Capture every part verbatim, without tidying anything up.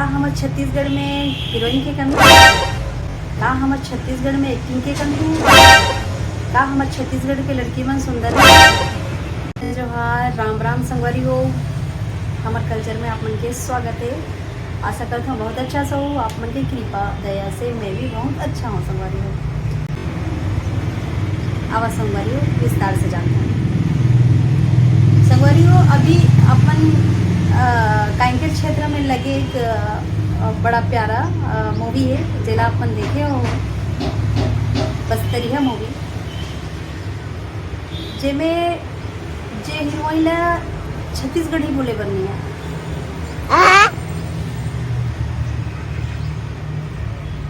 का हमर छत्तीसगढ़ में हीरोइन के कमी हे? का हमर छत्तीसगढ़ में एक्टिंग के कमी हे? का हमर छत्तीसगढ़ के लड़की मन सुंदर हे? जोहार, राम राम संगवारी हो, हमर कल्चर में आप मन के स्वागत हे। आशा करत हूँ बहुत अच्छा से हो, आप मन के कृपा दया से मैं भी बहुत अच्छा हूँ संगवारी हो। आवा संगवारी हो, विस्तार से जानते हैं संगवारी हो। अभी अपन अ, कांकेर क्षेत्र में लगे एक अ, बड़ा प्यारा मूवी है, जेला अपन देखे हो, बस्तरिया मूवी, जेमे जे हीरोइन ला छत्तीसगढ़ी बोले बर नहीं है।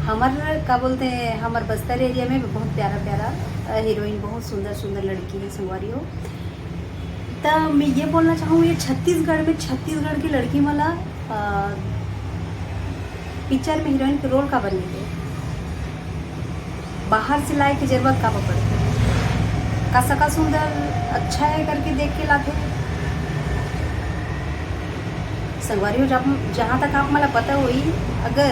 हमर का बोलते हैं, हमर बस्तर एरिया में भी बहुत प्यारा प्यारा अ, हीरोइन, बहुत सुंदर सुंदर लड़की है संगवारी हो। त मैं ये बोलना चाहूँ, ये छत्तीसगढ़ में छत्तीसगढ़ की लड़की मन ला अ, पिक्चर में हीरोइन के रोल काबर नहीं दे? बाहर से लाए के जरूरत काबर पड़थे? का सकल सुंदर अच्छा है करके देख के लाथे? संगवारी हो, जब, जहाँ तक आप मला पता होई, अगर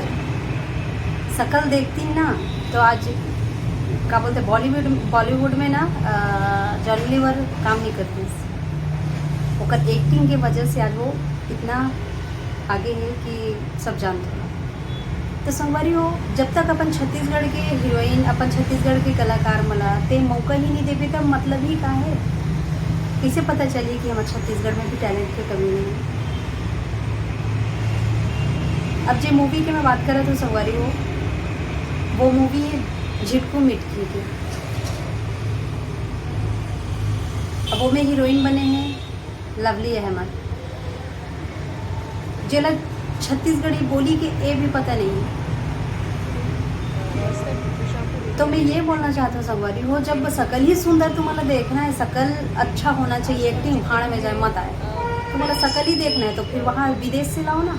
सकल देखती ना, तो आज का बोलते, बॉलीवुड बॉलीवुड में ना अ, जॉनी लीवर काम नहीं करती। ओकर एक्टिंग के वजह से आज वो इतना आगे है कि सब जानते हैं। तो संगवारी हो, जब तक अपन छत्तीसगढ़ के हीरोइन, अपन छत्तीसगढ़ के कलाकार मन ला ते मौका ही नहीं देबे, तब मतलब ही का है? कैसे पता चली कि हमर छत्तीसगढ़ में भी टैलेंट के कमी नहीं है? अब जे मूवी के मैं बात करत हूँ संगवारी हो, वो मूवी है झिटकू मिटकी के। अब वो में हीरोइन बने हैं लवली अहमद, जेला छत्तीसगढ़ी बोली के ए भी पता नहीं है। तो मैं ये बोलना चाहता हूँ संगवारी हो, जब सकल ही सुंदर तुम्हारा देखना है, सकल अच्छा होना चाहिए, एक्टिंग भाड़ में जाए मत आए, तुम्हारा सकल ही देखना है तो फिर वहाँ विदेश से लाओ ना।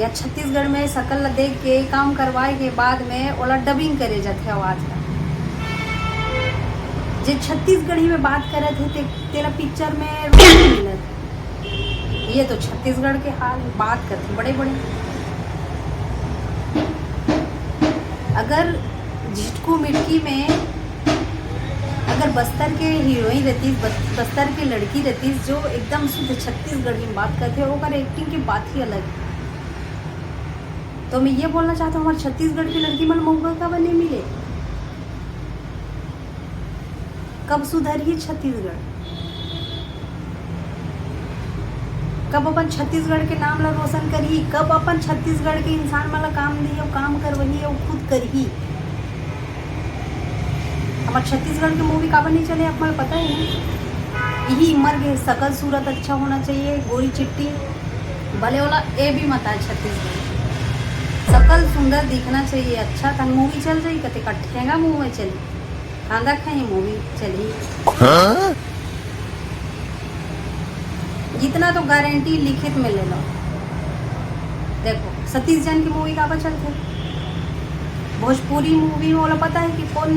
या छत्तीसगढ़ में सकल ला देख के काम करवाए के बाद में ओला डबिंग करे जाथे आवाज ला। जे छत्तीसगढ़ी में बात करत हे ते, तेला पिक्चर में रोल नहीं मिलत। ये तो छत्तीसगढ़ के हाल, बात करते बड़े बड़े। अगर झिटकू मिटकी में अगर बस्तर के हीरोइन रहतीस, बस-, बस्तर के लड़की रहतीस जो एकदम शुद्ध छत्तीसगढ़ी में बात करथे, ओकर एक्टिंग की बात ही अलग है। तो मैं ये बोलना चाहता हूँ, हमारे छत्तीसगढ़ की लड़की मन मौका काबर नहीं मिले? कब सुधरही छत्तीसगढ़? कब अपन छत्तीसगढ़ के नाम ला रोशन करही? कब अपन छत्तीसगढ़ के इंसान मन ला काम दिही अउ काम करवही अउ खुद करही? हमर छत्तीसगढ़ के मूवी काबर नहीं चले, आप मन पता है ना? यही मर गए, सकल सूरत अच्छा होना चाहिए, गोरी चिट्टी, भले ओला ए भी मत आए छत्तीसगढ़, सकल सुंदर दिखना चाहिए। अच्छा तन मूवी चल जाही, कते का ठेंगा मुंह में चली, कांदा खाई मूवी चली। हाँ? जितना तो गारंटी लिखित में ले लो। देखो, सतीश जैन की मूवी काबर चलथे? भोजपुरी मूवी में ओला पता है कि कौन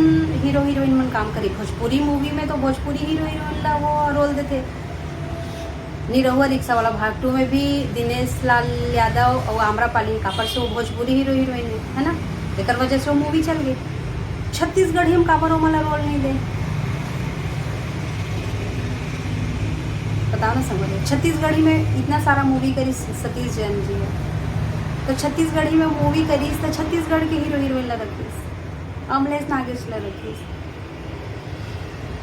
हीरो हीरोइन मन काम करी। भोजपुरी मूवी में तो भोजपुरी हीरो हीरोइन ला वो रोल देथे। निरहुआ रिक्शा वाला भाग टू में भी दिनेश लाल यादव और आम्रपाली, काबर से वो भोजपुरी हीरो हीरोइन है, है ना? एकर वजह से वो मूवी चल गई। छत्तीसगढ़ी में काबर ओमन ला रोल नहीं दे? बताओ ना संगवारी, छत्तीसगढ़ी में इतना सारा मूवी करिस सतीश जैन जी है, तो छत्तीसगढ़ी में मूवी करिस तो छत्तीसगढ़ के हीरो हीरोइन ला रखिस, अमलेश नागेश ला रखिस,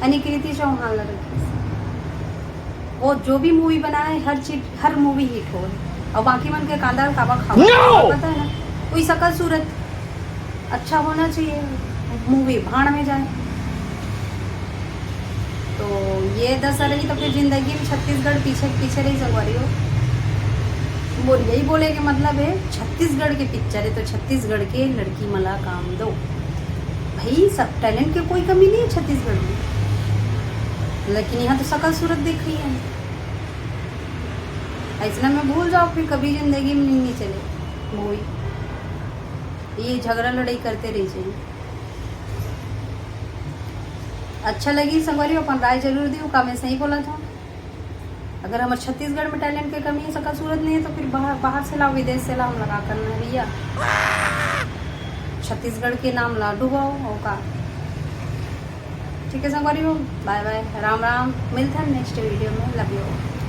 अनिकृति चौहान ला रखिस। वो जो भी मूवी बनाए, हर चीज, हर मूवी हिट हो। और बाकी मन के कांदा काबा खाओ, No! पता है ना, कोई सकल सूरत अच्छा होना चाहिए, मूवी भाड़ में जाए। तो ये दशा रही तो फिर जिंदगी में छत्तीसगढ़ पीछे पीछे रही संगवारी हो। बोल, यही बोले के मतलब है, छत्तीसगढ़ के पिक्चर है तो छत्तीसगढ़ के लड़की मन ला काम दो भाई। सब टैलेंट के कोई कमी नहीं है छत्तीसगढ़ में, लेकिन यहाँ तो सकल सूरत दिख रही है। ऐसना में भूल जाओ, फिर कभी जिंदगी में नहीं चले मूवी। ये झगड़ा लड़ाई करते रही चाहिए। अच्छा लगी संगवारी, अपन राय जरूर दियो, का मैं सही बोला था? अगर हमर छत्तीसगढ़ में talent के कमी हे, सकल सूरत नहीं हे, तो फिर बाहर, बाहर से लाओ, विदेश से लाओ, हम लगा करना है भैया। छत्तीसगढ़ के नाम ला डुबाओ, हो का? ठीक है संगवारी हो, bye bye, Ram Ram, मिलथन next video में, love you।